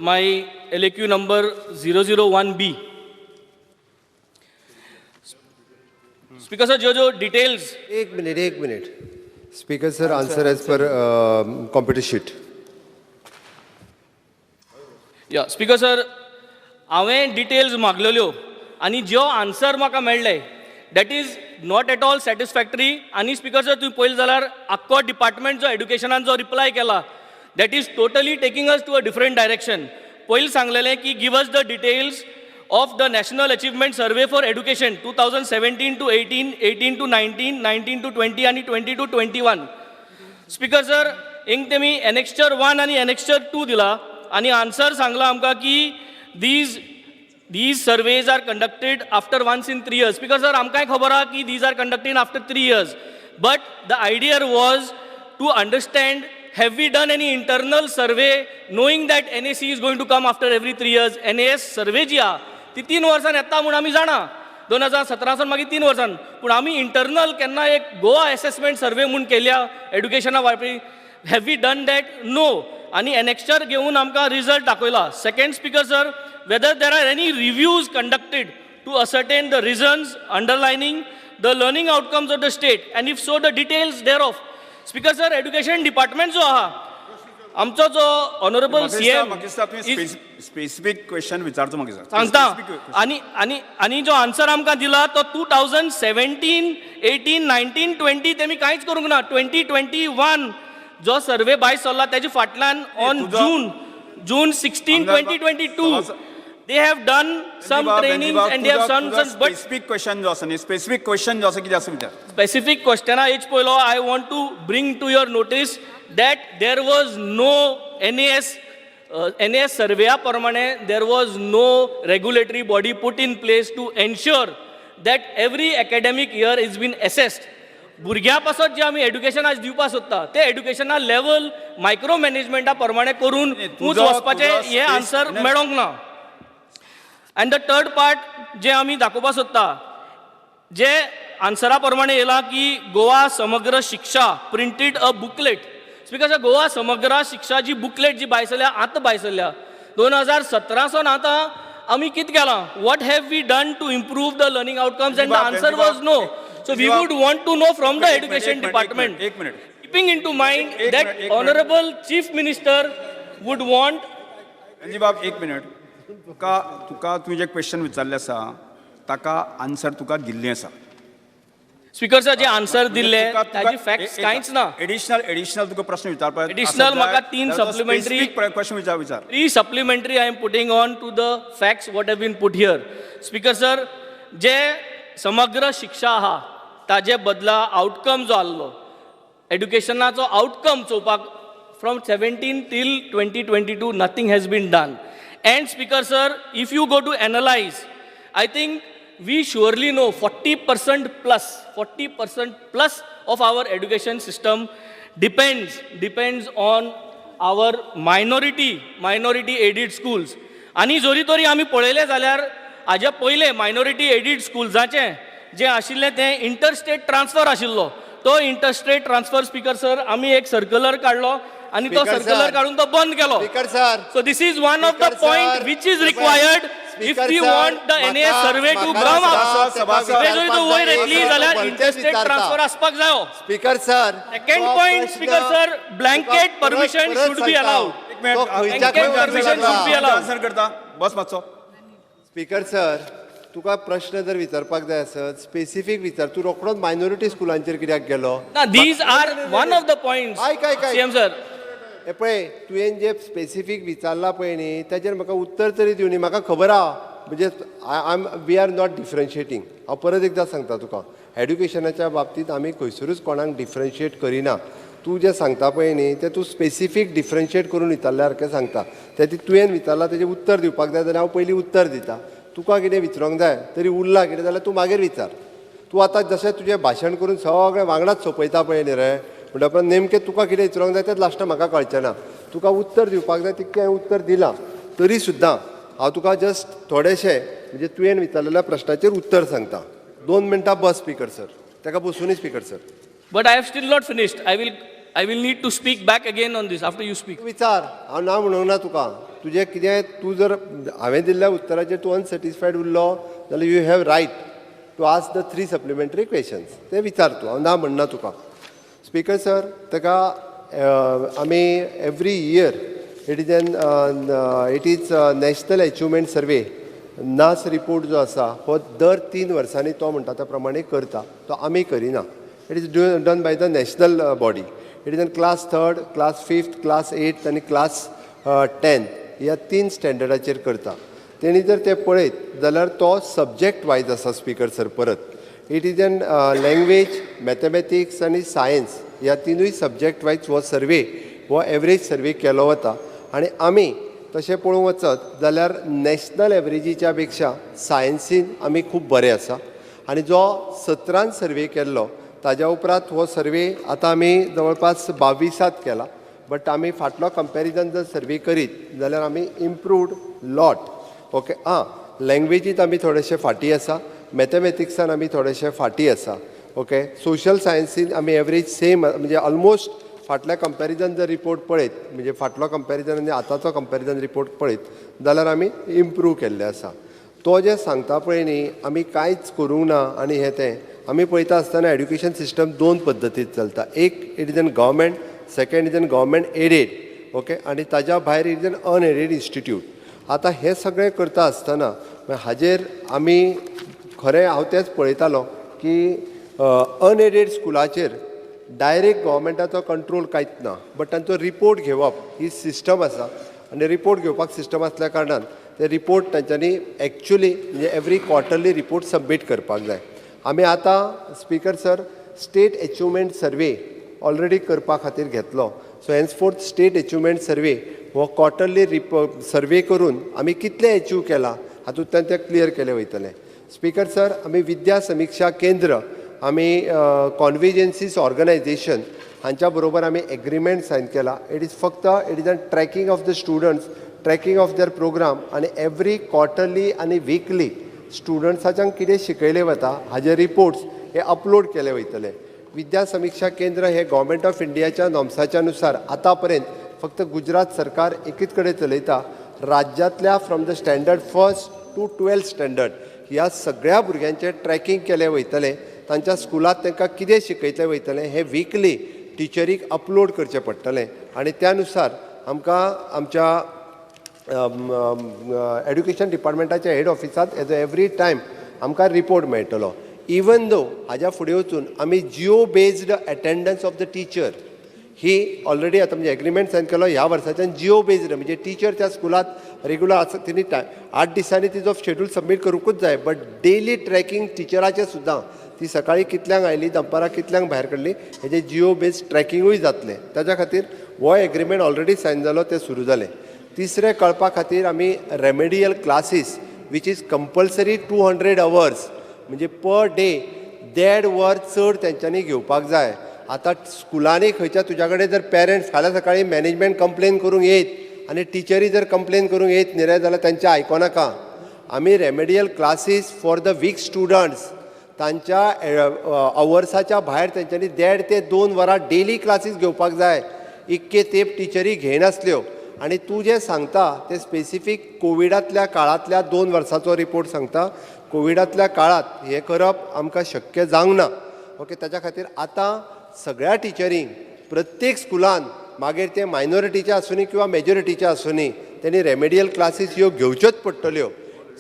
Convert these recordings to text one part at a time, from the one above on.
my LAQ number 001B. Speaker sir, ज्यो ज्यो details एक मिनिट, एक minute. Speaker sir, answer as per computer sheet. या speaker sir, हांवें डिटेल्स मागलेल्यो आनी ज्यो आन्सर म्हाका मेळ्ळे, that is not at all satisfactory. आनी स्पीकर सर, तुवें पळयलें जाल्यार आख्खो डिपार्टमेंट जो एड्युकेशनान जो रिप्लाय केला, that is totally taking us to a different direction. पयलीं सांगलेलें की give us the details of the National Achievement Survey for Education 2017 to 18, 18 to 19, 19 to 20 आनी 20 to 21. Speaker sir, हिंग तेमी एनेक्स्चर वन आनी एनेक्स्चर टू दिला आनी आन्सर सांगला आमकां की these surveys are conducted after once in 3 years. Speaker sir, आमकांय खबर आहा की these are conducted after 3 years, but the idea was to understand, have we done any internal survey, knowing that NAC is going to come after every 3 years? NAS survey जी आहा ती 3 वर्सां येता म्हूण आमी जाणा, 2017 सावन मागीर 3 वर्सान. पूण आमी इंटरनल केन्ना एक गोवा एसेसमेंट सर्वे म्हूण केल्या एड्युकेशना वापरी? Have we done that? No. आनी एनेक्स्चर घेवन आमकां रिजल्ट दाखयला. Second, Speaker sir, whether there are any reviews conducted to ascertain the reasons underlining the learning outcomes of the state, and if so, the details thereof. Speaker sir, education department जो आहा, आमचो जो honourable CM म्हाका दिसता तुवें specific question विचारचो म्हाका दिसता. सांगता. Specific. आनी जो आन्सर आमकां दिला तो 2017, 18, 19, 20 तेमी कांयच करूंक ना. 2021 जो सर्वे भायर सरला, तेजे फाटल्यान on June 16, 2022, they have done some training and they have some, but specific question जो आसा न्ही, स्पेसिफीक क्वेश्चन जो आसा, कितें आसा विचार. Specific question हेच पयलो, I want to bring to your notice that there was no NAS NAS सर्वेया प्रमाणे there was no regulatory body put in place to ensure that every academic year is been assessed. भुरग्यां पासत जे आमी education आज दिवपाक सोदता, ते एड्युकेशना level micro मॅनेजमेंटा प्रमाणे करून ऊंच वचपाचें तुजो हें आन्सर नाही. मेळोंक ना. अँड the third part जे आमी दाखोवपाक सोदता, जे आन्सरा प्रमाणे येयलां की गोवा समग्र शिक्षा printed a booklet. Speaker sir, Goa समग्र शिक्षा जी बुकलेट जी भायर सरल्या, आतां भायर सरल्या, 2017 सावन आतां आमी कितें केलां? What have we done to improve the learning outcomes? And the answer was no. So we would want to know from the education department, एक minute. Keeping into mind एक that minute, एक minute. Honorable Chief Minister would want बाब, एक minute. तुका तुवें जे question विचारलें आसा, ताका आन्सर तुका दिल्लें आसा. स्पीकर सर, जे आन्सर दिल्ले तुका ताजी फॅक्ट्स कांयच ना. एडिशनल तुका प्रश्न विचारपाक Additional म्हाका तीन supplementary- question विचार विचार. Three supplementary I am putting on to the facts what have been put here. Speaker sir, जे समग्र शिक्षा आहा, ताजे बदला आउटकम जो आहलो, एड्युकेशनाचो आउटकम चोवपाक, from 17 till 2022 nothing has been done. And Speaker sir, if you go to analyze, I think we surely know 40% plus, 40% plus of our education system depends on our minority aided schools. आनी जरी तरी आमी पळयलें जाल्यार, हाज्या पयलें minority aided स्कुल्साचें जें आशिल्लें तें इंटरस्टेट ट्रान्सफर आशिल्लो. तो इंटरस्टेट ट्रान्सफर, स्पीकर सर, आमी एक सर्क्युलर काडलो आनी तो Speaker circular sir. काडून तो बंद केलो. Speaker sir. So this is one of the Speaker point sir, which is required if Speaker we sir, want the NAS survey to come up. ते जरी तो वयर येतली जाल्यार इंटरस्टेट ट्रान्सफर आसपाक जायो. Speaker sir. Second point, Speaker sir, blanket permission should be allowed. एक minute. Blanket permission should be allowed. Answer करता, बस मातसो. स्पीकर सर, तुका प्रश्न जर विचारपाक जाय आसत, स्पेसिफीक विचार. तूं रोखडोच मायनॉरिटी स्कुलांचेर कित्याक गेलो? ना, these are one of the points. आयक, आयक, आयक. CM sir. हे पळय, तुवें जे स्पेसिफीक विचारलां पळय न्ही, ताजेर म्हाका उत्तर तरी दिवनी. म्हाका खबर आहा, म्हणजे I am we are not differentiating. हांव परत एकदां सांगता तुका, एड्युकेशनाच्या बाबतींत आमी खंयसरूच कोणाक डिफरन्शिएट करिना. तूं जें सांगता पळय न्ही, तें तूं स्पेसिफीक डिफरन्शिएट करून विचारल्या सारकें सांगता. तें तुवें विचारलां तेजें उत्तर दिवपाक जाय जाल्यार हांव पयलीं उत्तर दिता. तुका कितें विचारूंक जाय तरी उरलां कितें जाल्यार तूं मागीर विचार. तूं आतां जशें तुजें भाशण करून सगळें वांगडाच सोंपयता पळय न्ही रे, म्हणटा उपरांत नेमकें तुका कितें विचारूंक जाय तें लास्टाक म्हाका कळचें ना. तुका उत्तर दिवपाक जाय तितकें हांवें उत्तर दिलां. तरी सुद्दां हांव तुका जस्ट थोडेशें, म्हणजे तुवें विचारलेल्या प्रश्नाचेर उत्तर सांगता. 2 मिनटां बस स्पीकर सर. ताका बसुनी speaker sir. But I have still not finished. I will I will need to speak back again on this after you speak. विचार, हांव ना म्हणूंक ना तुका. तुजें कितें, तूं जर हांवें दिल्ल्या उत्तराचेर तूं अनसेटिस्फायड उरलो जाल्यार you have right to ask the three supplementary questions. ते विचार तूं, हांव ना म्हणना तुका. स्पीकर सर, ताका आमी every year it is National Achievement Survey, NAS report जो आसा हो दर 3 वर्सांनी तो म्हणटा त्या प्रमाणे करता. तो आमी करिना. It is done by the national body. It is in class third, class fifth, class eighth आनी क्लास 10 ह्या तीन स्टँडर्डाचेर करता. तेणी जर ते पळयत जाल्यार तो सब्जेक्ट वायज आसा. स्पीकर सर, परत it is an language, mathematics आनी सायन्स ह्या तिनूय सब्जेक्ट वायज हो सर्वे, हो एवरेज सर्वे केलो वता. आनी आमी तशें पळोवंक वचत जाल्यार नॅशनल एवरेजीच्या पेक्षा सायन्सीन आमी खूब बरे आसा. आनी जो 17न सर्वे केल्लो, ताज्या उपरांत हो सर्वे आतां आमी जवळपास 22त केला. बट आमी फाटलो कंपॅरिजन जर सर्वे करीत जाल्यार आमी इम्प्रूव्ड लॉट. ओके, आं, लँग्वेजीत आमी थोडेशे फाटीं आसा, मॅथमॅटिक्सान आमी थोडेशे फाटीं आसा. ओके, सोशल सायन्सीन आमी एवरेज सेम, म्हणजे ऑलमोस्ट फाटल्या कंपॅरिजन जर रिपोर्ट पळयत, म्हणजे फाटलो कंपॅरिजन आनी आतांचो कंपॅरिजन रिपोर्ट पळयत जाल्यार आमी इम्प्रूव केल्ले आसा. तो जें सांगता पळय न्ही, आमी कांयच करूंक ना आनी हें तें, आमी पळयता आसतना एड्युकेशन सिस्टम दोन पद्दतीत चलता. एक, it is an government; second is an government aided, okay, आनी ताज्या भायर it is an unaided institute. आतां हें सगळें करता आसतना हाजेर आमी खरें हांव तेंच पळयतालो की अनएडेड स्कुलाचेर डायरेक्ट गोवोरमेंटाचो कंट्रोल कांयच ना, बट तांचो रिपोर्ट घेवप ही सिस्टम आसा. आनी रिपोर्ट घेवपाक सिस्टम आसल्या कारणान ते रिपोर्ट तांच्यांनी एक्चुली म्हणजे एवरी क्वॉर्टरली रिपोर्ट सबमीट करपाक जाय. आमी आतां, Speaker sir, State Achievement Survey already करपा खातीर घेतलो. So henceforth State Achievement Survey हो क्वॉर्टरली रिपो सर्वे करून आमी कितले एचीव केला हातूंतल्यान तें क्लियर केलें वयतलें. स्पीकर सर, आमी विद्या समिक्षा केंद्र, आमी कॉन्विजन्सीस ऑर्गनायझेशन हांच्या बरोबर आमी एग्रीमेंट सायन केला. It is फक्त it is a tracking of the students, tracking of their program आनी एवरी क्वॉर्टरली आनी विकली स्टुडंट्साच्यान कितें शिकयलें वता हाजे रिपोर्ट्स हे अपलोड केले वयतले. विद्या समिक्षा केंद्र हे गव्हर्मेंट ऑफ इंडियाच्या नॉर्म्साच्या नुसार आतां पर्यंत फक्त गुजरात सरकार एकीच कडेन चलयता. राज्यांतल्या from the standard first to 12th standard ह्या सगळ्या भुरग्यांचें ट्रॅकिंग केलें वयतलें. तांच्या स्कुलांत तांकां कितें शिकयतलें वयतलें हें विकली टिचरीक अपलोड करचें पडटलें आनी त्या नुसार आमकां आमच्या एड्युकेशन डिपार्टमेंटाच्या हेड ऑफिसांत एज एवरी टायम आमकां रिपोर्ट मेळटलो. इवन दो हाज्या फुडें वचून आमी geo based attendance of the teacher he already आतां म्हणजे एग्रीमेंट सायन केलो. ह्या वर्साच्यान जिओ बेज्ड म्हणजे टिचर त्या स्कुलांत रेगुलर आसा, तिणी 8 दिसांनी तिजो शेड्यूल सबमीट करूंकूच जाय, बट डेली ट्रॅकिंग टिचराचें सुद्दां, ती सकाळी कितल्यांक आयली, दनपारां कितल्यांक भायर काडली, हेजें जिओ बेज्ड ट्रॅकिंगूय जातलें. ताच्या खातीर हो एग्रीमेंट ऑलरेडी सायन जालो, तें सुरू जालें. तिसरें कळपा खातीर आमी remedial classes, which is compulsory 200 hours, म्हणजे पर डे देड वर चड तेंच्यांनी घेवपाक जाय. आतां स्कुलांनी खंयच्या तुज्या कडेन जर पेरंट्स फाल्यां सकाळीं मॅनेजमेंट कंप्लेन करूंक येयत आनी टिचरी जर कंप्लेन करूंक येयत न्ही रे, जाल्यार तेंचें आयको नाका. आमी remedial classes for the weak students, तांच्या अवर्साच्या भायर तेंच्यांनी 1.5 ते 2 वरां डेली क्लासीस घेवपाक जाय. इतके तेंप टिचरी घेयनासल्यो. आनी तूं जें सांगता तें स्पेसिफीक कोविडांतल्या काळांतल्या 2 वर्सांचो रिपोर्ट सांगता. कोविडांतल्या काळांत हें करप आमकां शक्य जावंक ना. ओके, ताच्या खातीर आतां सगळ्या टिचरींक प्रत्येक स्कुलान, मागीर ते मायनॉरिटीचे आसुनी किंवा मेजॉरिटीचे आसुनी, तेणी रेमेडियल क्लासीस ह्यो घेवच्योच पडटल्यो.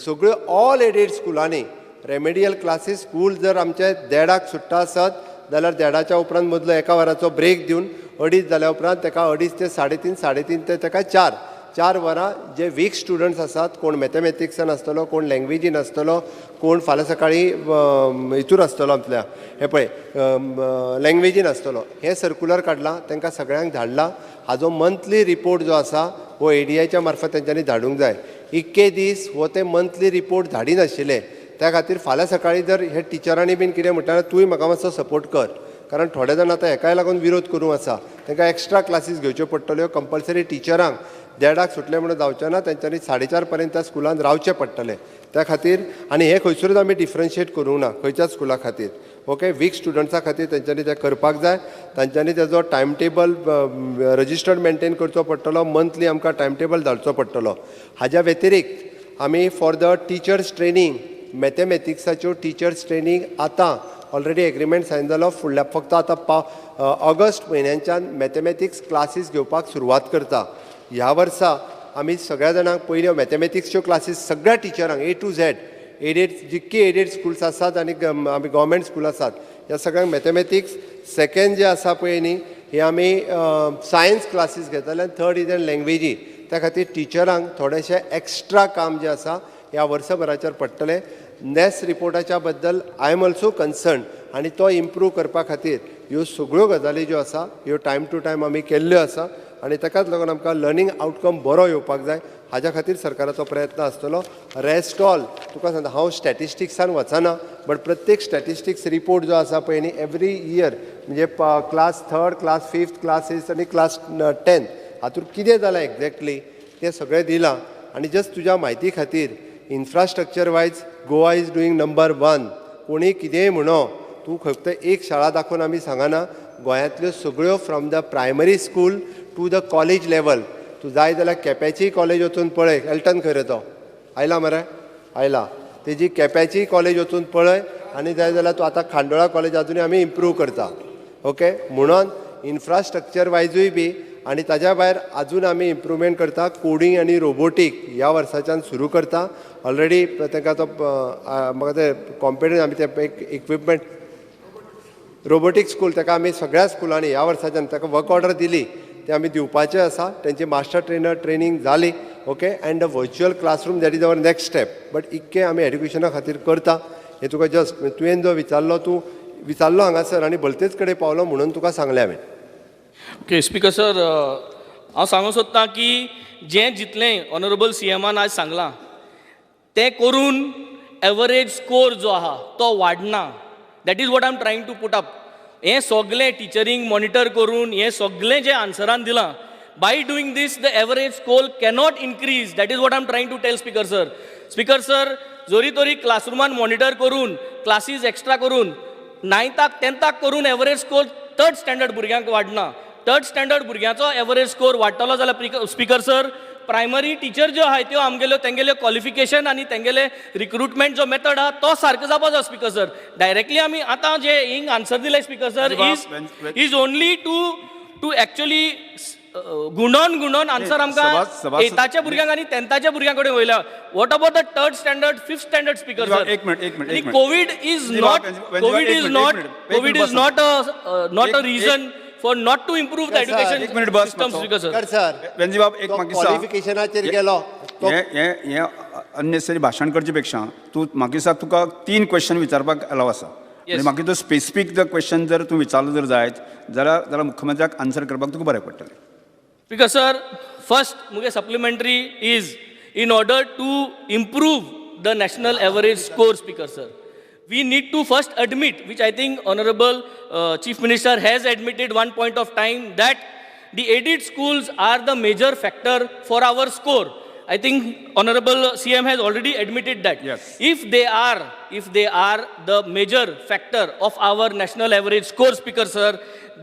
सगळ्यो ऑल एडेड स्कुलांनी रेमेडियल क्लासीस, स्कूल जर आमचें देडाक सुट्टा आसत जाल्यार देडाच्या उपरांत मदलो एका वराचो ब्रेक दिवन अडीच जाल्या उपरांत ताका 2.5 ते 3.5, 3.5 ते ताका 4, 4 वरां जे वीक स्टुडंट्स आसात, कोण मॅथमॅटिक्सान आसतलो, कोण लँग्वेजीन आसतलो, कोण फाल्यां सकाळीं हितूर आसतलो, आपल्या हें पळय लँग्वेजीन आसतलो, हें सर्कुलर काडलां, तांकां सगळ्यांक धाडलां. हाजो मंथली रिपोर्ट जो आसा हो एडीआयच्या मार्फत तेंच्यांनी धाडूंक जाय. इतके दीस हो ते मंथली रिपोर्ट धाडिनाशिल्ले. त्या खातीर फाल्यां सकाळीं जर हे टिचरांनी बीन कितें म्हणटा, तूंय म्हाका मातसो सपोर्ट कर, कारण थोडे जाण आतां हेकाय लागून विरोध करूंक आसा. तांकां एक्स्ट्रा क्लासीस घेवच्यो पडटल्यो कंपल्सरी. टिचरांक देडाक सुटलें म्हणून जावचें ना, तेंच्यांनी 4:30 पर्यंत त्या स्कुलान रावचें पडटलें. त्या खातीर आनी हें खंयसरूच आमी डिफरन्शिएट करूंक ना खंयच्याच स्कुला खातीर. ओके, वीक स्टुडंट्सा खातीर तेंच्यांनी तें करपाक जाय. तांच्यांनी तेजो टायम टेबल रजिस्टर्ड मेंटेन करचो पडटलो. मंथली आमकां टायम टेबल धाडचो पडटलो. हाज्या व्यतिरिक्त आमी for the teachers training, मॅथमॅटिक्साच्यो teachers training आतां ऑलरेडी एग्रीमेंट सायन जालो. फुडल्या फक्त आतां ऑगस्ट म्हयन्याच्यान मॅथमॅटिक्स क्लासीस घेवपाक सुरवात करता. ह्या वर्सा आमी सगळ्या जाणांक पयल्यो मॅथमॅटिक्सच्यो क्लासीस सगळ्या टिचरांक ए टू झॅड एडेड, जितकी एडेड स्कुल्स आसात आनी आमी गव्हर्मेंट स्कूल आसात, ह्या सगळ्यांक मॅथमॅटिक्स. सेकंड जे आसा पळय न्ही, हे आमी सायन्स क्लासीस घेतले आनी थर्ड is N लँग्वेजी. त्या खातीर टिचरांक थोडेशें एक्स्ट्रा काम जें आसा ह्या वर्सभराचेर पडटलें. नॅस रिपोर्टाच्या बद्दल I am also concern आनी तो इम्प्रूव करपा खातीर ह्यो सगळ्यो गजाली ज्यो आसा ह्यो टायम टू टायम आमी केल्ल्यो आसा आनी ताकाच लागून आमकां लर्नींग आवटकम बरो येवपाक जाय, हाज्या खातीर सरकाराचो प्रयत्न आसतलो. रेस्ट ऑल तुका सांगता, हांव स्टॅटिस्टिक्सान वचना, बट प्रत्येक स्टॅटिस्टिक्स रिपोर्ट जो आसा पळय न्ही, एवरी इयर, म्हणजे class third, class fifth, class six आनी क्लास 10 हातूंत कितें जालां एक्झॅक्टली तें सगळें दिलां. आनी जस्ट तुज्या म्हायती खातीर, infrastructure wise Goa is doing number one. कोणी कितेंय म्हणो, तूं फक्त एक शाळा दाखोवन आमी सांगना. गोंयांतल्यो सगळ्यो, from the primary school to the college level, तूं जाय जाल्यार केप्याचीय कॉलेज वचून पळय. एल्टन खंय रे तो आयला मरे? आयला. तेजी केप्याचीय कॉलेज वचून पळय आनी जाय जाल्यार तूं आतां खांडोळा कॉलेज अजुनूय आमी इम्प्रूव करता. ओके, म्हणून इन्फ्रास्ट्रक्चर वायजूय बी आनी ताज्या भायर अजून आमी इम्प्रुवमेंट करता. कोडींग आनी रोबोटीक ह्या वर्साच्यान सुरू करता. ऑलरेडी तांकां तो म्हाका ते कॉम्पिटन्स आमी ते एक इक्विपमेंट रोबोटीक स्कूल ताका आमी सगळ्या स्कुलांनी ह्या वर्साच्यान ताका वर्क ऑर्डर दिली, ते आमी दिवपाचे आसा. तेंची मास्टर ट्रेनर ट्रेनींग जाली. Okay, and the virtual classroom, that is our next step, but इतकें आमी एड्युकेशना खातीर करता. हें तुका जस्ट तुवें जो विचारलो, तूं विचारलो हांगासर आनी भलतेच कडेन पावलो म्हणून तुका सांगलें हांवें. ओके स्पीकर सर, हांव सांगूंक सोदतां की जें जितलें ऑनरेबल सी एमान आज सांगलां तें करून एवरेज स्कोर जो आहा तो वाडना. That is what I am trying to put up. हें सगलें टिचरींक मॉनिटर करून हें सगलें जें आन्सरान दिलां, by doing these the average score cannot increase. That is what I am trying to tell, speaker sir. Speaker sir, जरी तरी क्लासरुमान मॉनिटर करून, क्लासीस एक्स्ट्रा करून, नायन्थाक टेंथाक करून एवरेज स्कोर थर्ड स्टँडर्ड भुरग्यांक वाडना. थर्ड स्टँडर्ड भुरग्यांचो एवरेज स्कोर वाडटलो जाल्यार, स्पीकर सर, प्रायमरी टिचर ज्यो आहाय त्यो आमगेल्यो, तेंगेल्यो क्वॉलिफिकेशन आनी तेंगेले रिक्रुटमेंट जो मेथड आहा तो सारको जावपा जाय. स्पीकर सर, डायरेक्टली आमी आतां जे हिंग आन्सर दिले, speaker sir, is only to actually गुंडोन गुंडोन answer आमकां एताच्या भुरग्यांक आनी टेंथाच्या भुरग्यां कडेन वयल्या. What about the third standard, fifth standard, speaker sir? एक मिनिट, एक minute. Covid is not, Covid is not, Covid is not a reason for not to improve the education एक minute बस system, speaker sir. Sir, वेन्झीबाब, एक म्हाका सांग. क्वॉलिफिकेशनाचेर गेलो. हे हे हे अननेसेसरी भाशण करचे पेक्षा तूं म्हाका दिसता तुका तीन क्वेश्चन विचारपाक अलाव आसा. म्हणजे म्हाका तो स्पेसिफीक जर क्वेश्चन जर तूं विचारलो जर जायत जाल्यार मुख्यमंत्र्याक आन्सर करपाक तुका बरें पडटलें. स्पीकर सर, फर्स्ट मुगे supplementary is in order to improve the national average score, speaker sir, we need to first admit, which I think Honorable Chief Minister has admitted one point of time, that the aided schools are the major factor for our score. I think Honorable CM has already admitted that. If they are the major factor of our national average score, Speaker sir,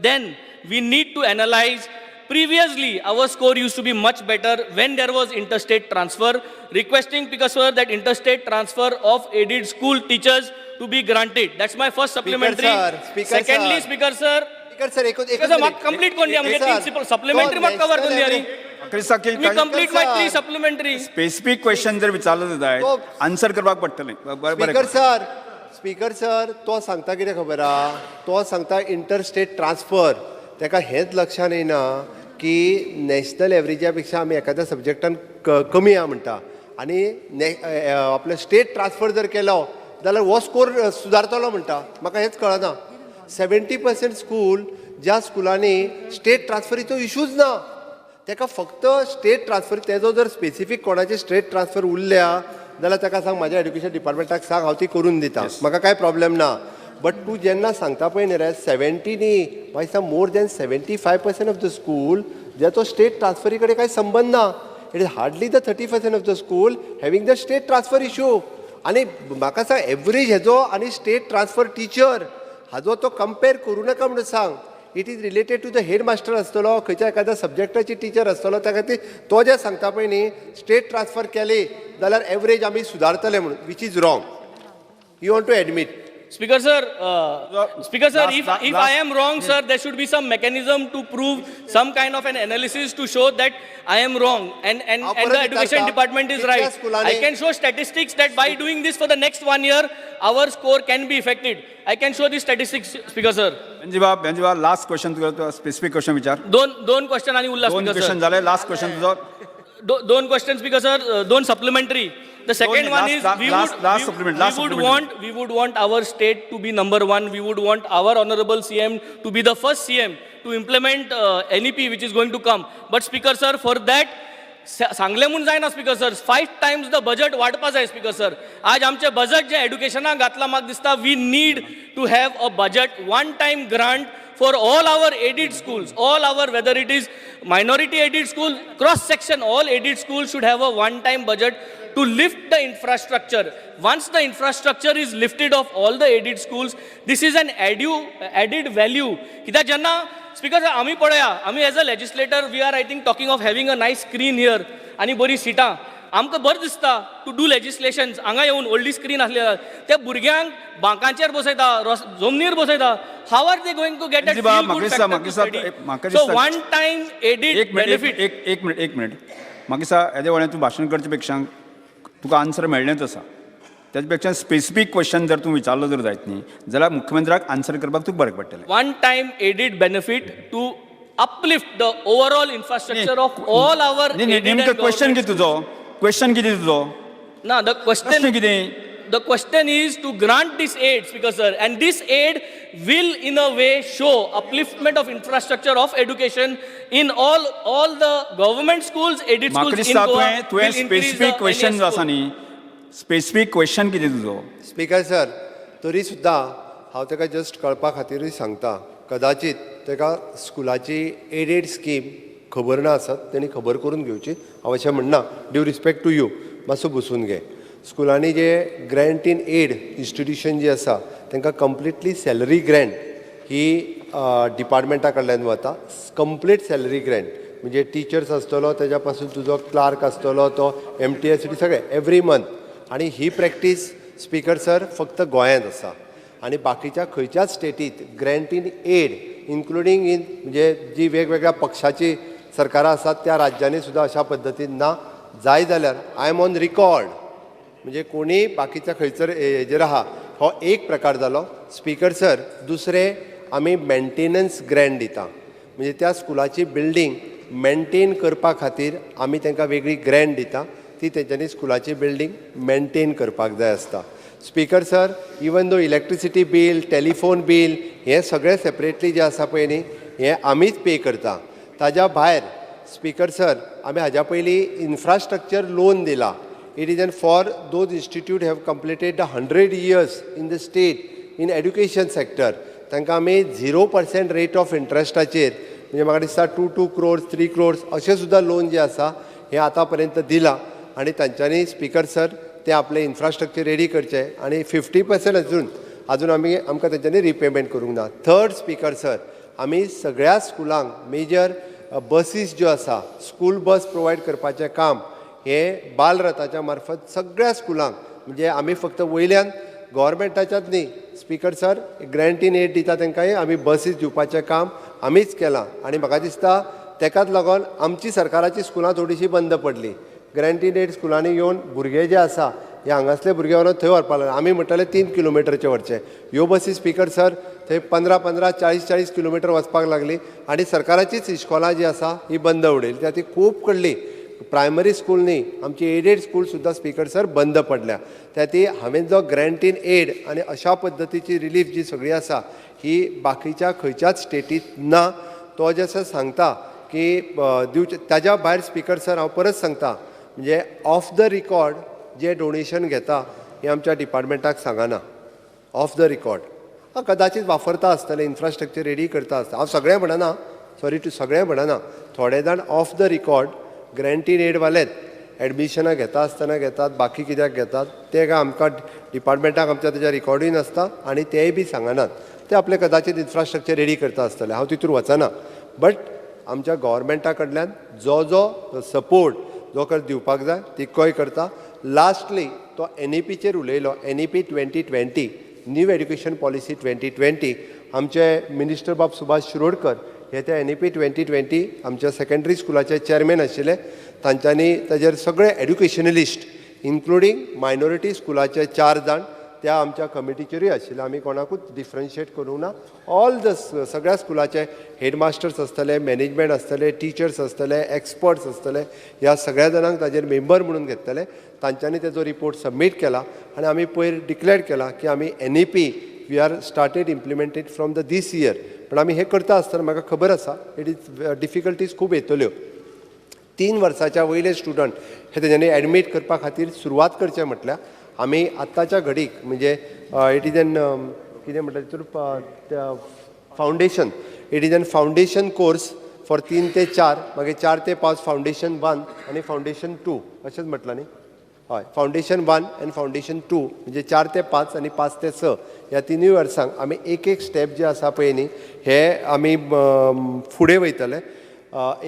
then we need to analyze. Previously, our score used to be much better when there was interstate transfer. Requesting, Speaker sir, that interstate transfer of aided school teachers to be granted. That's my first supplementary. Sir, Speaker Secondly, sir. Speaker sir, speaker sir, एकूच Speaker sir, म्हाका complete करून दिया म्हणजे तीन supplementary म्हाका cover करून दिया न्ही. म्हाका दिसता की तुम्ही complete my three supplementary. Specific question जर विचारलो जर जायत आन्सर करपाक पडटलें बरें. स्पीकर सर, स्पीकर सर, तो सांगता कितें खबर आहा? तो सांगता इंटरस्टेट ट्रान्सफर. ताका हेंच लक्षान येना की नॅशनल एवरेजा पेक्षा आमी एखाद्या सब्जॅक्टान कमी आहा म्हणटा आनी ने आपलो स्टेट ट्रान्सफर जर केलो जाल्यार हो स्कोर सुदारतलो म्हणटा. म्हाका हेंच कळना. 70% स्कूल, ज्या स्कुलांनी स्टेट ट्रान्सफरीचो इशूच ना, ताका फक्त स्टेट ट्रान्सफर तेजो जर स्पेसिफीक कोणाचे स्टेट ट्रान्सफर उरल्या जाल्यार ताका सांग, म्हाज्या एड्युकेशन डिपार्टमेंटाक सांग, हांव ती करून दिता, म्हाका कांय प्रॉब्लेम ना. बट तूं जेन्ना सांगता पळय न्ही रे, 70 न्ही, म्हाका दिसता more than 75% of the school ज्याचो स्टेट ट्रान्सफरी कडेन कांय संबंद ना. It is hardly the 30% of the school having the state transfer issue. आनी म्हाका सांग, एवरेज हेजो आनी स्टेट ट्रान्सफर टिचर हाजो तो कंपेर करूं नाका म्हणून सांग. It is related to the head master आसतलो, खंयच्या एखाद्या सब्जॅक्टाची टिचर आसतलो, त्या खातीर तो जें सांगता पळय न्ही, स्टेट ट्रान्सफर केली जाल्यार एवरेज आमी सुदारतले म्हणून, which is wrong. You want to admit. Speaker sir, Speaker sir, Last- if, last- if last- I am wrong, sir, there should be some mechanism to prove some kind of an analysis to show that I am wrong and, and, हांव and the परत education विचारता, department is कितल्या right. स्कुलांनी- I can show statistics that by doing this for the next 1 year, our score can be affected. I can show the statistics, Speaker sir. बेंजीबाब, बेंजीबाब, last question तुका, specific question विचार. दोन दोन question आणि उरला दोन speaker question sir. जाले, last question तुजो. दोन क्वेश्चन स्पीकर सर, दोन supplementary. The second one last- is last- we last- would last we, supplement, we last would supplementary. want we would want our state to be number one. We would want our honorable CM to be the first CM to implement NEP, which is going to come. But Speaker sir, for that सांगलें म्हूण जायना speaker sir, 5 times the budget वाडपा जाय speaker sir. आज आमचें budget जें एड्युकेशनाक घातलां, म्हाका दिसता we need to have a budget, one time grant for all our aided schools, all our, whether it is minority aided school, cross section, all aided schools should have a one time budget to lift the infrastructure. Once the infrastructure is lifted of all the aided schools, this is an added value. कित्याक जेन्ना speaker आमी पळया, आमी as a legislator, we are, I think, talking of having a nice screen here आनी बरी सिटां, आमकां बरें दिसता टू do legislation. हांगा येवन व्हडली स्क्रीन आसली जाल्यार त्या भुरग्यांक बांकांचेर बसयता, जमनीर बसयता. How are they going to get? बाब, म्हाका दिसता, म्हाका दिसता, म्हाका सो दिसता- वन टायम एडीड एक मिनिट, बेनिफीट. एक एक मिनिट, एक मिनिट. म्हाका दिसता येदें व्हडलें तूं भाशण करचे पेक्षा तुका आन्सर मेळ्ळेंच आसा. तेजे पेक्षा स्पेसिफीक क्वेश्चन जर तूं विचारलो जर जायत न्ही जाल्यार मुख्यमंत्र्याक आन्सर करपाक तुका बरें पडटलें. One time aided benefit to uplift the overall infrastructure of all our न्ही न्ही, नेमकें क्वेश्चन कितें तुजो? क्वेश्चन कितें तुजो? ना, the प्रश्न क्वेश्चन कितें? The question is to grant this aid, Speaker sir, and this aid will in a way show upliftment of infrastructure of education in all the government schools, aided म्हाका schools in दिसता Goa. तुवें तुवें will increase specific the question NES जो आसा score. न्ही, specific question कितें तुजो? Speaker sir, तरी सुद्दां हांव ताका जस्ट कळपा खातीरूय सांगता, कदाचित ताका स्कुलाची एडेड स्कीम खबर ना आसत, तेणी खबर करून घेवची. हांव अशें म्हणना, ड्यू रिस्पेक्ट टू you, मातसो बसून घे. स्कुलांनी जे ग्रँट इन एड इन्स्टिट्युशन जी आसा, तांकां कंप्लिटली सॅलरी ग्रँट ही डिपार्टमेंटा कडल्यान वता. कंप्लीट सॅलरी ग्रँट म्हणजे टिचर्स आसतलो, तेज्या पासून तुजो क्लार्क आसतलो, तो एमटीएस, सगळें एवरी मंथ. आनी ही प्रॅक्टीस स्पीकर सर फक्त गोंयांत आसा आनी बाकीच्या खंयच्याच स्टेटीत grant in aid, including in म्हणजे जी वेगवेगळ्या पक्षाची सरकारां आसात त्या राज्यांनी सुद्दां अशा पद्दतीन ना. जाय जाल्यार I am on record, म्हणजे कोणीय बाकीच्या खंयसर हेजेर आहा. हो एक प्रकार जालो स्पीकर सर. दुसरें, आमी मेंटेनन्स ग्रँट दिता, म्हणजे त्या स्कुलाची बिल्डींग मेंटेन करपा खातीर आमी तांकां वेगळी ग्रँट दिता. ती तेंच्यांनी स्कुलाची बिल्डींग मेंटेन करपाक जाय आसता. Speaker sir, even though electricity bill, telephone bill हें सगळें सेपरेटली जें आसा पळय न्ही, हें आमीच पे करता. ताज्या भायर स्पीकर सर, आमी हाज्या पयलीं इन्फ्रास्ट्रक्चर लोन दिला. It is an for those institute have completed the 100 years in the state in education sector. तांकां आमी 0% रेट ऑफ इंट्रस्टाचेर, म्हणजे म्हाका दिसता 2 2 crores, 3 crores अशें सुद्दां लोन जें आसा हें आतां पर्यंत दिलां. आनी तांच्यांनी स्पीकर सर ते आपलें इन्फ्रास्ट्रक्चर रेडी करचें आनी 50% अजून अजून आमी आमकां तेंच्यांनी रिपेमेंट करूंक ना. थर्ड स्पीकर सर, आमी सगळ्या स्कुलांक मेजर बसीस ज्यो आसा, स्कूल बस प्रोवायड करपाचें काम हें बालरथाच्या मार्फत सगळ्या स्कुलांक. म्हणजे आमी फक्त वयल्यान गोवोरमेंटाच्याच न्ही speaker sir, grant in aid दिता तांकांय आमी बसीस दिवपाचें काम आमीच केलां. आनी म्हाका दिसता तेकाच लागून आमची सरकाराची स्कुलां थोडीशीं बंद पडलीं. ग्रँट इन एड स्कुलांनी येवन भुरगे जे आसा हे हांगासले भुरगे व्हरोन थंय व्हरपा लागले. आमी म्हणटाले 3 किलोमिटरचे व्हरचे, ह्यो बसी स्पीकर सर थंय 15 15, 40 40 किलोमिटर वचपाक लागली आनी सरकाराचीच इस्कोलां जी आसा ही बंद उडयली. त्या ती खूब कडली प्रायमरी स्कूल न्ही, आमची एडेड स्कूल सुद्दां स्पीकर सर बंद पडल्या. त्या ती हांवें जो ग्रँट इन एड आनी अशा पद्दतीची रिलीफ जी सगळी आसा ही बाकीच्या खंयच्याच स्टेटीत ना. तो जसो सांगता की दिवचे, ताज्या भायर स्पीकर सर हांव परत सांगता, म्हणजे of the record J donation घेता हें आमच्या डिपार्टमेंटाक सांगना. ऑफ the record कदाचित वापरता आसतले, इन्फ्रास्ट्रक्चर रेडी करता आसता. हांव सगळें म्हणना, सॉरी टू, सगळें म्हणना. थोडे जाण off the record grant in एडवालेच एडमिशनां घेता आसतना घेतात, बाकी कित्याक घेतात ते काय आमकां डिपार्टमेंटाक आमच्या तेज्या रिकॉर्डूय नासता आनी तेय बी सांगनात. ते आपले कदाचित इन्फ्रास्ट्रक्चर रेडी करता आसतले. हांव तितूर वचना, बट आमच्या गव्हर्मेंटा कडल्यान जो जो सपोर्ट जो कर दिवपाक जाय तितकोय करता. लास्टली तो एनईपीचेर उलयलो. NEP 2020, new education policy 2020, आमचे मिनिस्टर बाब सुभाष शिरोडकर हे त्या एनईपी 2020 आमच्या सेकंडरी स्कुलाचे चेअरमॅन आशिल्ले. तांच्यांनी ताजेर सगळे एड्युकेशनलिस्ट इन्क्लुडींग मायनॉरिटी स्कुलाचे 4 जाण त्या आमच्या कमिटीचेरूय आशिल्ले. आमी कोणाकूच डिफरन्शिएट करूंक ना. ऑल the सगळ्या स्कुलाचे हेडमास्टर्स आसतले, मॅनेजमेंट आसतले, टिचर्स आसतले, एक्सपर्ट्स आसतले, ह्या सगळ्या जाणांक ताजेर मेंबर म्हणून घेतले. तांच्यांनी तेजो रिपोर्ट सबमीट केला आनी आमी पयर डिक्लेअर केला की आमी NEP we are started implemented from the this year. पण आमी हें करता आसतना म्हाका खबर आसा it is difficulties खूब येतल्यो. 3 वर्साच्या वयले स्टुडंट हे तेंच्यांनी एडमीट करपा खातीर सुरवात करचें म्हटल्यार आमी आत्ताच्या घडीक म्हणजे it is an कितें म्हणटा तितून foundation, it is an foundation course for 3 ते 4, मागीर 4 ते 5 फावंडेशन 1 आनी फावंडेशन 2 अशेंच म्हटलां न्ही. हय, फावंडेशन 1 आनी फावंडेशन 2 म्हणजे 4 ते 5 आनी 5 ते 6 ह्या 3 वर्सांक आमी एक एक स्टेप जे आसा पळय न्ही हे आमी फुडें वयतले.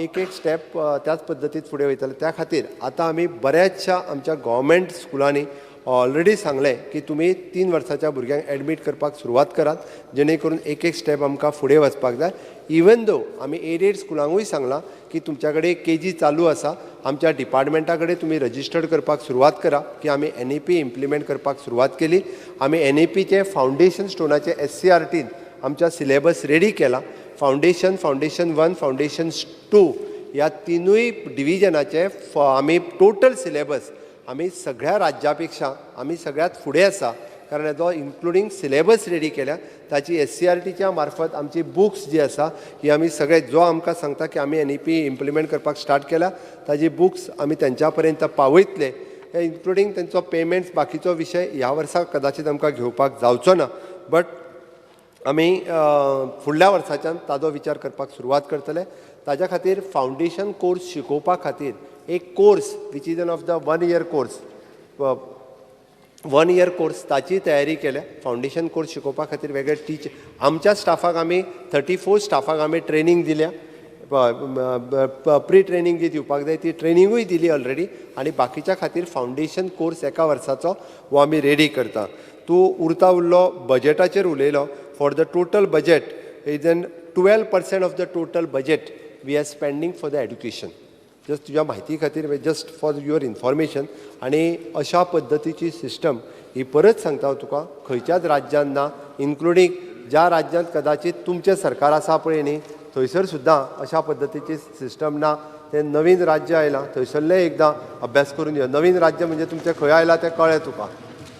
एक एक स्टेप त्याच पद्दतीत फुडें वयतले. त्या खातीर आतां आमी बऱ्याचशा आमच्या गव्हर्मेंट स्कुलांनी ऑलरेडी सांगलें की तुमी 3 वर्साच्या भुरग्यांक एडमीट करपाक सुरवात करात, जेणे करून एक एक स्टेप आमकां फुडें वचपाक जाय. इवन दो आमी एडेड स्कुलांकूय सांगलां की तुमच्या कडेन केजी चालू आसा, आमच्या डिपार्टमेंटा कडेन तुमी रजिस्टर्ड करपाक सुरवात करा की आमी एनईपी इम्प्लिमेंट करपाक सुरवात केली. आमी एनईपीचे फावंडेशन स्टोनाचे एससीआरटीन आमच्या सिलेबस रेडी केला. फावंडेशन, फावंडेशन 1, फावंडेशन 2 ह्या 3 डिविजनाचे आमी टोटल सिलेबस आमी सगळ्या राज्या पेक्षा आमी सगळ्यात फुडें आसा, कारण हेजो इन्क्लुडींग सिलेबस रेडी केल्या. ताची एससीआरटीच्या मार्फत आमची बुक्स जी आसा ही आमी सगळे जो आमकां सांगता की आमी एनईपी इम्प्लिमेंट करपाक स्टार्ट केल्या ताजी बुक्स आमी तेंच्या पर्यंत पावयतले. हे इन्क्लुडींग तेंचो पेमेंट्स बाकीचो विशय ह्या वर्सा कदाचित आमकां घेवपाक जावचो ना, बट आमी फुडल्या वर्साच्यान ताजो विचार करपाक सुरवात करतले. ताज्या खातीर फावंडेशन कोर्स शिकोवपा खातीर एक course which is an of the 1 year course, 1 year course ताची तयारी केल्या. फावंडेशन कोर्स शिकोवपा खातीर वेगळे टिचर आमच्या स्टाफाक आमी 34 स्टाफाक आमी ट्रेनींग दिल्या, प्री ट्रेनींग जी दिवपाक जाय ती ट्रेनिंगूय दिली ऑलरेडी. आनी बाकीच्या खातीर फावंडेशन कोर्स 1 वर्साचो हो आमी रेडी करता. तूं उरता उरलो बजेटाचेर उलयलो. For the total budget is an 12% of the total budget we are spending for the education. Just तुज्या म्हायती खातीर, जस्ट फॉर your information. आनी अशा पद्दतीची सिस्टम ही परत सांगता हांव तुका खंयच्याच राज्यान ना, इन्क्लुडींग ज्या राज्यांत कदाचित तुमचें सरकार आसा पळय न्ही थंयसर सुद्दां अशा पद्दतीची सिस्टम ना. तें नवीन राज्य आयलां थंयसरलें एकदां अभ्यास करून यो. नवीन राज्य म्हणजे तुमचें खंय आयलां तें कळ्ळें तुका,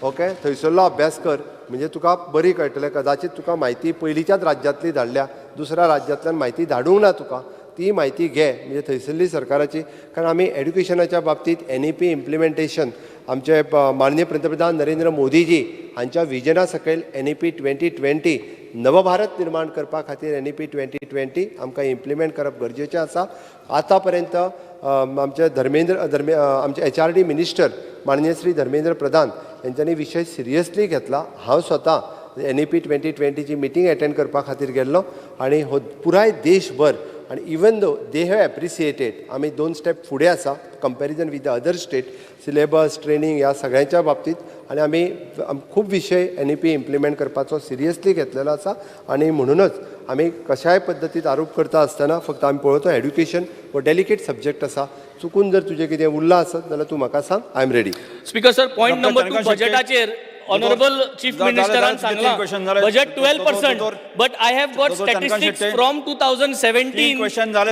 ओके? थंयसरलो अभ्यास कर म्हणजे तुका बरी कळटलें. कदाचित तुका म्हायती पयलींच्याच राज्यांतली धाडल्या, दुसऱ्या राज्यांतल्यान म्हायती धाडूंक ना तुका, ती म्हायती घे म्हणजे थंयसरली सरकाराची. कारण आमी एड्युकेशनाच्या बाबतींत एनईपी इम्प्लिमेंटेशन आमचे माननीय पंतप्रधान नरेंद्र मोदीजी हांच्या विजना सकयल एनईपी 2020 नवभारत निर्माण करपा खातीर एनईपी 2020 आमकां इम्प्लिमेंट करप गरजेचें आसा. आतां पर्यंत आमचे आमचे एचआरडी मिनिस्टर माननीय श्री धर्मेंद्र प्रधान हेंच्यांनी विशय सिरियसली घेतला. हांव स्वता एनईपी 2020ची मिटींग एटेंड करपा खातीर गेल्लो आनी हो पुराय देशभर आनी even though they have appreciated आमी 2 स्टेप फुडें आसा comparison with the other state syllabus training ह्या सगळ्यांच्या बाबतींत. आनी आमी खूब विशय एनईपी इम्प्लिमेंट करपाचो सिरियसली घेतलेलो आसा. आनी म्हणूनच आमी कशाय पद्दतीत आरोप करता आसतना फक्त आमी पळोवता एड्युकेशन हो डेलिकेट सब्जेक्ट आसा. चुकून जर तुजें कितें उरलां आसत जाल्यार तूं म्हाका सांग, I am ready. Speaker sir, point number 2 बजेटाचेर honourable chief मिनिस्टरान सांगलां budget 12%, but I have got statistics from 2017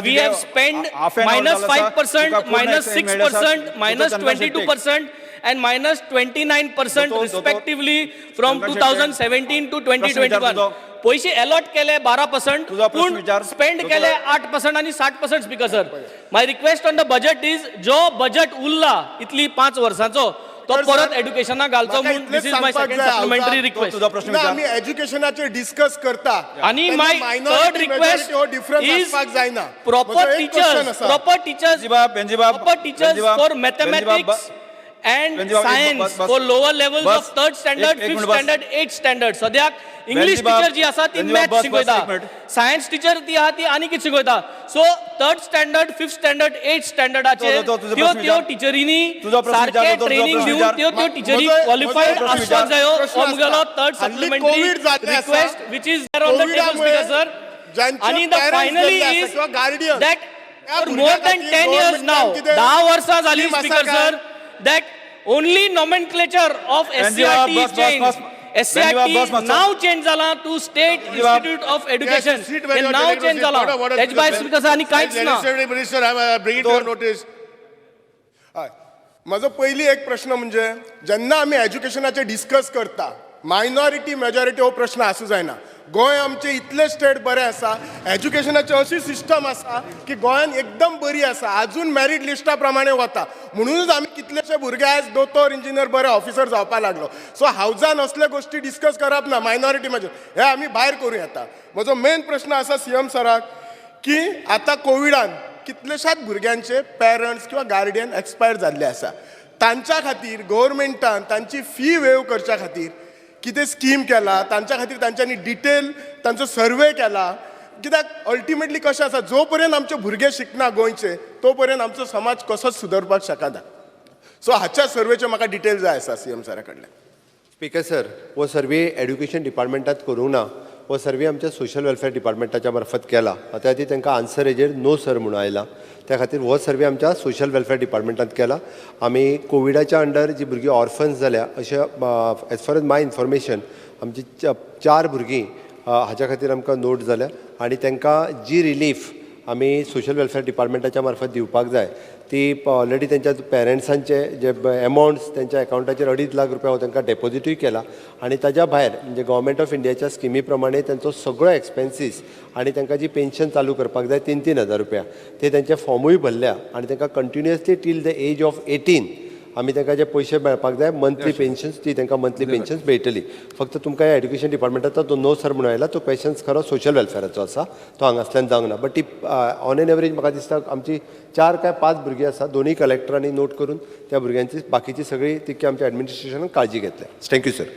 we have spend -5%, -6%, -22% and -29% respectively from 2017 to 2021. पयशे अलॉट केले 12%, पूण स्पेंड केले 8% आनी 60%. Speaker sir, my request on the budget is जो budget उरला इतली 5 वर्सांचो तो परत एड्युकेशनाक घालचो म्हूण this is my second supplementary request. आमी एज्युकेशनाचेर डिस्कस करता आनी my third request is proper teachers, proper teachers, proper teachers for mathematics And science for lower levels of third standard, fifth standard, eighth standard. सद्याक English teacher जी आसा ती maths शिकयता, science teacher ती आहा ती आनी कितें शिकयता. So third standard, fifth standard, eighth स्टँडर्डाचेर त्यो त्यो टिचरींनी सारकें ट्रेनींग दिवन त्यो त्यो टिचरी क्वॉलिफायड आसपाक जायो. हो मुगेलो third supplementary request which is there on the table, speaker sir. आनी the finally is that for more than 10 years now, 10 वर्सां झाली speaker sir, that only nomenclature of SCERT change. SCERT now change जाला to State Institute of Education. हे नाव change जाला. तेजे भायर speaker sir आनी कांयच ना. Minister, I bring it to notice. म्हजो पयली एक प्रश्न म्हणजे जेन्ना आमी एज्युकेशनाचेर डिस्कस करता, मायनॉरिटी मेजॉरिटी हो प्रश्न आसूं जायना. गोंय आमचें इतलें स्टेट बरें आसा, एज्युकेशनाची अशी सिस्टम आसा की गोंयान एकदम बरी आसा, आजून मॅरीट लिस्टा प्रमाणे वता. म्हणूनच आमी कितलेशे भुरगे आयज दोतोर, इंजिनियर, बरे ऑफिसर जावपाक लागलो. सो हावजान असले गोश्टी डिस्कस करप ना, मायनॉरिटी मेजॉरिटी हे आमी भायर करूं येता. म्हजो मेन प्रश्न आसा सी एम सराक की आतां कोविडान कितलेशाच भुरग्यांचे पेरंट्स किंवा गार्डियन एक्सपायर जाल्ले आसा, तांच्या खातीर गव्हर्मेंटान तांची फी वेव करच्या खातीर कितें स्कीम केला, तांच्या खातीर तांच्यांनी डिटेल तांचो सर्वे केला? कित्याक अल्टिमेटली कशें आसा, जो पर्यंत आमचे भुरगे शिकना गोंयचे तो पर्यंत आमचो समाज कसोच सुदरपाक शकना. सो हाच्या सर्वेचे म्हाका डिटेल जाय आसा सी एम सरा कडल्यान. स्पीकर सर, हो सर्वे एड्युकेशन डिपार्टमेंटात करूंक ना, हो सर्वे आमच्या सोशल वेलफेअर डिपार्टमेंटाच्या मार्फत केला. त्या खातीर तांकां आन्सर हेजेर नो सर म्हणून आयला. त्या खातीर हो सर्वे आमच्या सोशल वेलफेअर डिपार्टमेंटात केला. आमी कोविडाच्या अंडर जी भुरगीं ऑर्फन्स जाल्या, अशें as far as my information आमची 4 भुरगीं हाच्या खातीर आमकां नोट जाल्या आनी तांकां जी रिलीफ आमी सोशल वेलफेअर डिपार्टमेंटाच्या मार्फत दिवपाक जाय ती ऑलरेडी तेंच्या पेरंट्सांचे जे एमावंट्स तेंच्या एकावंटाचेर 2.5 लाख रुपया हो तांकां डेपोजिटूय केला. आनी ताज्या भायर म्हणजे गव्हर्मेंट ऑफ इंडियाच्या स्किमी प्रमाणे तेंचो सगळो एक्सपेन्सीस आनी तांकां जी पेन्शन चालू करपाक जाय 3-3 हजार रुपया ते तेंचे फॉर्मूय भरल्या आनी तांकां continuously till the age of 18 आमी तांकां जे पयशे मेळपाक जाय मंथली पेन्शन्स ती तांकां मंथली पेन्शन्स मेळटली. फक्त तुमकां ह्या एड्युकेशन डिपार्टमेंटाचो तो नो सर म्हणून आयला, तो क्वेशन्स खरो सोशल वेलफेराचो आसा, तो हांगासल्यान जावंक ना. बट ती ऑन एन एवरेज म्हाका दिसता आमची 4 काय 5 भुरगीं आसा, दोनूय कलेक्टरांनी नोट करून त्या भुरग्यांची बाकीची सगळी तितकी आमच्या एडमिनिस्ट्रेशनान काळजी घेतल्या. Thank you sir.